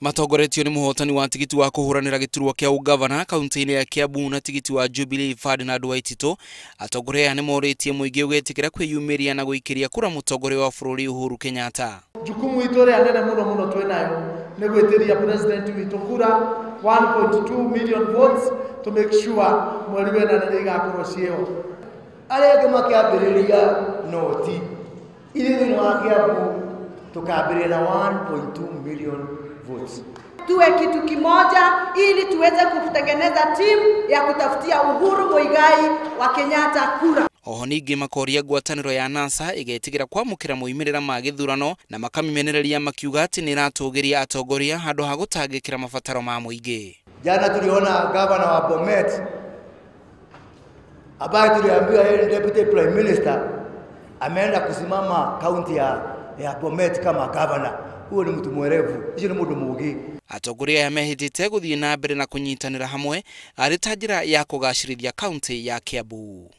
Matongoretio nĩ mũhotani wa tigiti wa kũhũranĩra gĩturwa kĩa ũgavana kaunti-inĩ ya Kiambu na tigiti wa Jubilee Ferdinand Waititu. Atongoria aya nĩmorĩtie mũingĩ ũgetĩkĩra kwĩyumĩria na gũikĩria kura mũtongoria wa bũrũri Uhuru Kenyatta. Jukumu itũ rĩa nene mũno mũno twĩnayo nĩ gwĩtĩria president witũ kura 1.2 million votes to make sure mweri wena nĩ igakorwo ciĩho. Arĩa angĩ makĩambĩrĩria noti ithuĩ thĩinĩ wa Kiambu tukambĩrĩria na 1.2 million votes. Tuwe kitu kimoja ili tuweze kutengeneza timu ya kutafutia Uhuru Muigai wa Kenyatta kura. Oho ningĩ makoria ngwatanĩro ya NASA ĩgetigĩra kwamũkĩra moimĩrĩra ma gĩthurano na makamimenereria makiuga atĩ nĩ ĩratũgĩria atongoria handũ ha gũtangĩkĩra mabataro ma mũingĩ. Jana tuliona gavana wa Bomet ambaye tuliambiwa yeye ni deputy prime minister ameenda kusimama kaunti ya Bomet kama governor. Huyo ni mtu mwerevu, ucio ni mundu mugi. Atongoria aya mehĩtĩte gũthiĩ na mbere na kũnyitanĩra hamwe arĩ ta njĩra ya kũgacĩrithia kaunti ya Kiambu.